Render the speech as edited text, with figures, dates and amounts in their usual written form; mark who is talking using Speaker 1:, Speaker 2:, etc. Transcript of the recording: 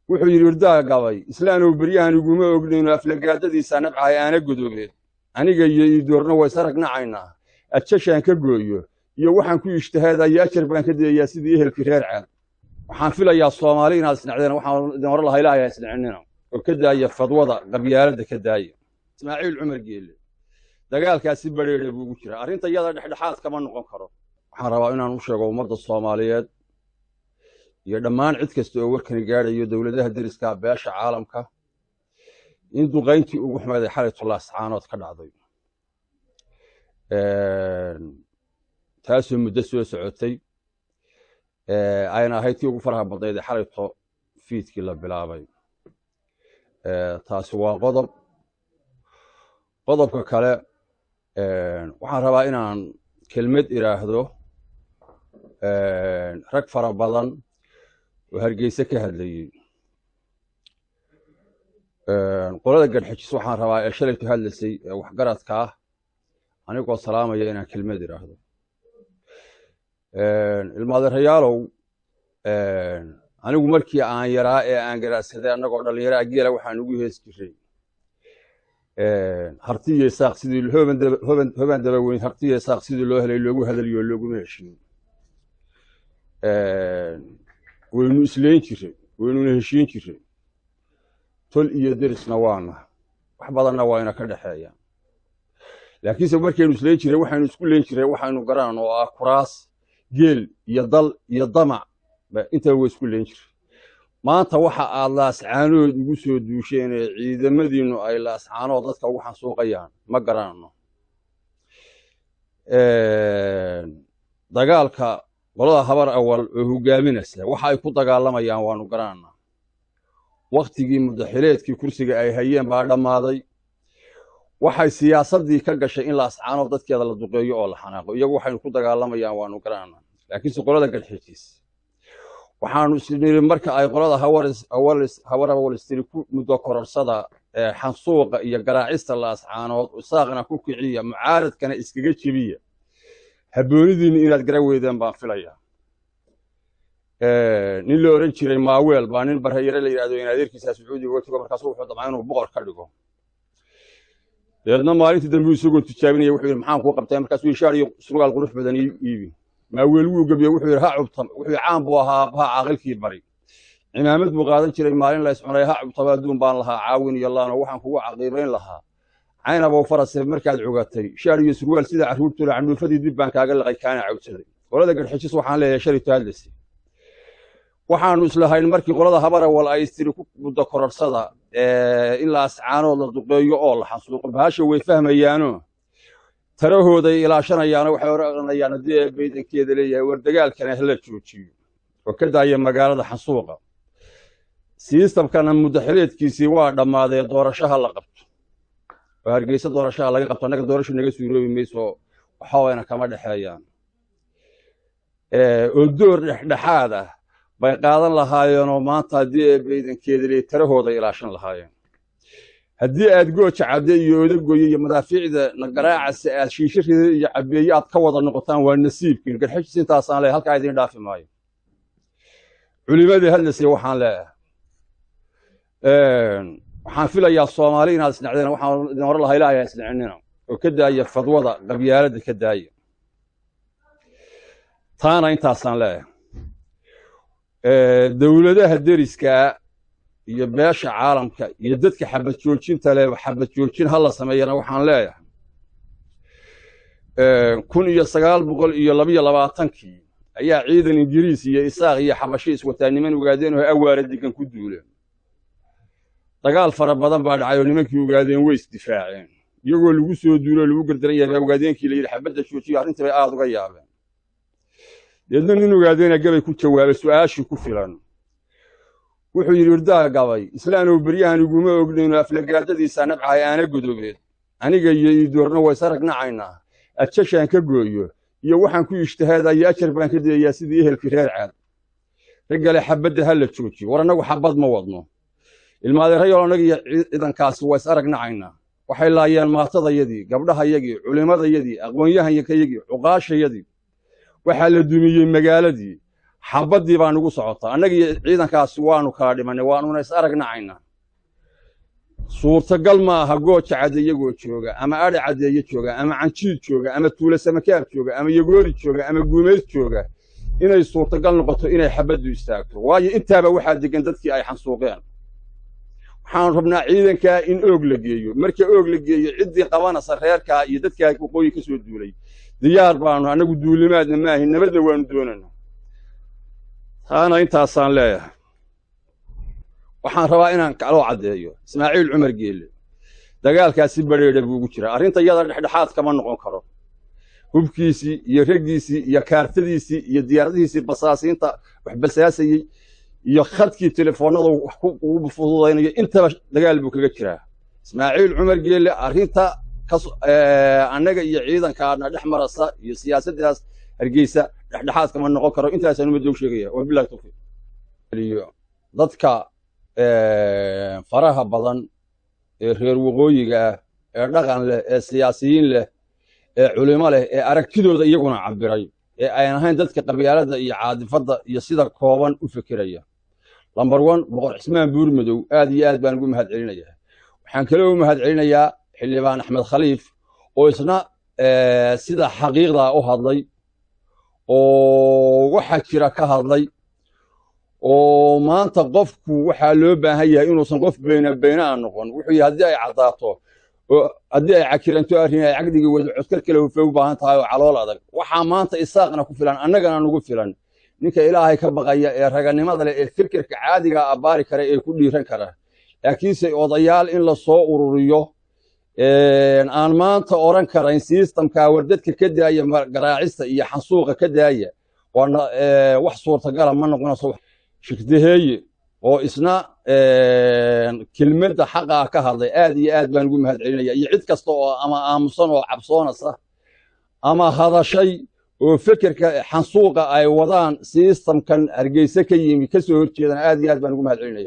Speaker 1: Wuxuu yidhi irdaa gabay: "Islaanow, beryahan iguma ognayno aflagaadadiisa nabcahay aana godoobeed. Aniga iyo iidoorna way sarag nacaynaa. Ajashaan ka gooyo iyo waxaan ku ijtihaadayo, ajar baan ka dayayaa sidii ehelkii reer Caad." Waxaan filayaa Soomaali inaad isnacdeen. Waxaan idin oran lahaa, Ilaahay ha isnicinina oo ka daaya fadwada qabyaaladda, ka daaya. Ismaaciil Cumar Geelle dagaalkaasi badheedhe buu ugu jiraa. Arrinta iyada dhexdhexaad kama noqon karo. Waxaan rabaa inaan u sheego ummadda Soomaaliyeed iyo dhammaan cid kasta oo warkani gaadhayo, dowladaha deriska, beesha caalamka, in duqayntii ugu xumeeday xalay Laascaanood ka dhacday, taasoo muddo soo socotay, ayna ahayd tii ugu faraha badnayd ee xalayto fiidkii la bilaabay. Taasi waa qodob. Qodobka kale, waxaan rabaa inaan kelmad idhaahdo rag fara badan oo Hargeyse ka hadlayey. Qolada Garxajis waxaan rabaa ee shalayto hadlaysay ee waxgaradka ah, anigoo salaamaya, inaan kelmad idhaahdo. Ilmaadeerayaalow, anigu markii aan yaraa ee aan garaadsaday, annagoo dhallinyaraa, geela waxaan ugu hees jiray "Hartiyo Isaaq sidii hoban dabaweyn, hartiyo Isaaq sidii loo helay, loogu hadaliyo looguma heshiin." Waynu isleyn jiray, waynuna heshiin jiray. Tol iyo derisna waana, wax badanna waa ina ka dhexeeya. Laakiinse markaynu isleyn jiray, waxaynu isku leyn jiray waxaynu garaan oo ah kuraas, geel iyo dal iyo damac, intaba way isku leyn jiray. Maanta waxa aad Laascaanood ugu soo duusheen ee ciidamadiinnu ay Laascaanood dadka ugu xansuuqayaan ma garanano. Dagaalka qolada Habar Awal oo hogaaminaysa waxa ay ku dagaalamayaan waanu garananaa. Waktigii mudaxileedkii kursiga ay hayeen baa dhammaaday. Waxay siyaasaddii ka gashay in Laascaanood dadkeeda la duqeeyo oo la xanaaqo. Iyagu waxaynu ku dagaalamayaan waanu garananaa. Laakiinse qolada Garxijis waxaanu isniri, marka ay qolada Habar Awal istiri ku muddo kororsada xansuuqa iyo garaacista Laascaanood, Isaaqna ku kiciya, mucaaradkana iskaga jebiya, habboonidiinni inaad gara weydeen baan filayaa. Nin la oran jiray Maaweel baa nin Barhayare la yidhahdo in adeerkiisaa Sacuudiga uga tago. Markaasu wuxuu damcaa inuu boqor ka dhigo. Dabeedna maalintii dambe isagoo tijaabinaya wuxuu yidhi: "Maxaan kuu qabtay?" Markaasuu yidhi: "Shaar iyo surwaal qurux badan ii iibi." Maaweel wuu gebiye. Wuxuu yidhi: "Ha cubtam." Wuxuu caan buu ahaa aabbaha caaqilkii bari, cimaamad buu qaadan jiray. Maalin la iscunay: "Ha cubtaba adduun baan lahaa, caawin iyo laano, waxaan kugu caqiibayn lahaa caynabow farase. Markaad cugatay shaar iyo surwaal sida carruurtula, candhuufadii dib baan kaaga liqay, kaana cawdsaday." Qolada Garxijis waxaan leeyahay, shalayto hadlaysay, waxaanu islahayn markii qolada Habarawal ay istiri ku muddo kororsada in Laascaanood la duqeeyo oo la xansuuqo, bahasha way fahmayaano tarahooday ilaashanayaano. Waxay oranayaan, haddii ee baydankeeda leeyahay, war dagaalkana hala joojiyo oo ka daaya magaalada xansuuqa, siistamkana muddaxileedkiisii waa dhammaadee, doorashaha la qabto oo Hargeysa doorashaha laga qabto. Annaga doorasho naga suuroobi mayso, waxawayna kama dhexeeyaan oo door dhexdhexaad ah bay qaadan lahaayeenoo maanta haddii ee baydankeeda leeyahay tarahooday ilaashan lahaayeen. Haddii aad Gooja Cadde iyo Odagoye iyo madaafiicda na garaacase aad shiisho rida iyo cabbeeye aad ka wada noqotaan, waa nasiibkiin. Garxajis intaasaan leeyahay, halkaa idin dhaafi maayo. Culimadii hadlaysay waxaan leeyahay, waxaan filayaa Soomaali inaad isnacdeen. Waxaan idin oran lahaa, Ilaahay ha isnicinina oo ka daaya fadwada qabyaaladda, ka daaya. Taana intaasaan leeyahay. Dowladaha deriskaa iyo beesha caalamka iyo dadka xabad joojinta leh, xabad joojin ha la sameeyana waxaan leeyahay, 1922-kii ayaa ciidan Ingiriis iyo Isaaq iyo Xabashi iswataa niman Ogaadeen oo Awaara degan ku duuleen. Dagaal fara badan baa dhacay oo nimankii Ogaadeen way isdifaaceen. Iyagoo lagu soo duulo, lagu gardaran yahay, baa Ogaadeenkii la yidhi xabadda joojiyo. Arrintii bay aada uga yaabeen. Deedna nin Ogaadeena gabay ku jawaabay su'aashii ku filan. Wuxuu yidhi irdaa gabay: "Islaanow, beryahan iguma ognayno aflagaadadiisa nabcahay aana godoobeed. Aniga iyo iidoorna way sarag nacaynaa. Ajashaan ka gooyo iyo waxaan ku ijtihaadayo, ajar baan ka dayayaa sidii ehelkii reer Caad. Raggale xabadda ha la joojiyo." War annagu xabad ma wadno, ilmaadeerayool. Annaga iyo ciidankaasi waa is arag nacaynaa. Waxay laayeen maatadayadii, gabdhahayagii, culimmadayadii, aqoon-yahankayagii, cuqaashayadii. Waxaa la dumiyey magaaladii. Xabaddii baa nugu socotaa. Annagiiyo ciidankaasi waanu kala dhimannay, waanuna is aragnacaynaa. Suurtagal ma aha Gooja Cadde iyagoo jooga, ama Adhi Caddeeye jooga, ama Canjiid jooga, ama Tuula Samakaab jooga, ama Yagoori jooga, ama Guumays jooga, inay suurtagal noqoto inay xabaddu istaagto, waayo intaaba waxaa degan dadkii ay xansuuqeen. Waxaan rabnaa ciidankaa in Oog la geeyo. Marka Oog la geeyo, ciddii qabanaysa reerkaa iyo dadkaa waqooyi ka soo duulay diyaar baanu. Annagu duulimaadna maahin, nabadna waanu doonaynaa. Taana intaasaan leeyahay. Waxaan rabaa inaan kaloo caddeeyo, Ismaaciil Cumar Geelle dagaalkaasi badheedha buu ugu jiraa. Arrinta iyada dhexdhexaad kama noqon karo. Hubkiisii iyo raggiisii iyo kaartadiisii iyo diyaaradihiisii basaasiinta wax basaasayey iyo khadkii telefoonada wax ugu fududaynayo, intaba dagaal buu kaga jiraa Ismaaciil Cumar Geelle. Arrinta annaga iyo ciidankaana dhex marasa iyo siyaasaddaas Hargeysa dhexdhexaad kama noqon karo. Intaasaan umadda u sheegaya. Wabillahi tawfiiq. Iyo dadka faraha badan ee reer waqooyiga ah, ee dhaqan leh, ee siyaasiyiin leh, ee culimo leh, ee aragtidooda iyaguna cabiray, ee ayan ahayn dadka qabyaaladda iyo caadifadda iyo sida kooban u fekeraya. Number one, Boqor Cismaan Buurmadow, aad iyo aad baan ugu mahad celinayaa. Waxaan kaloo u mahad celinayaa Xildhibaan Axmed Khaliif oo isna sida xaqiiqdaa u hadlay oo waxa jira ka hadlay. Oo maanta qofku waxaa loo baahan yahay inuusan qof beyna beyna a noqon. Wuxuu yihi, haddii ay caddaato oo haddii ay cakiranto arrin ay caqligii wada codkar kale hufay u baahan tahay oo calool adag. Waxaa maanta Isaaqna ku filan, annagana nugu filan, ninka Ilaahay ka baqaya ee raganimada leh ee fikirka caadiga abbaari kara ee ku dhiiran kara. Laakiinse odayaal in la soo ururiyo aan maanta odhan karayn systemka war dadka ka daaya, garaacista iyo xansuuqa ka daaya, waana wax suurtagala ma noqonayso. Shirdaheeye oo isna kelmadda xaqaa ka hadlay, aad iyo aad baan ugu mahad celinaya. Iyo cid kasta oo ama aamusan oo cabsoonaysa ama hadashay oo fekerka xansuuqa ay wadaan systemkan Hargeyse ka yimi ka soo horjeedan, aad iyo aad baan ugu mahad celinaya.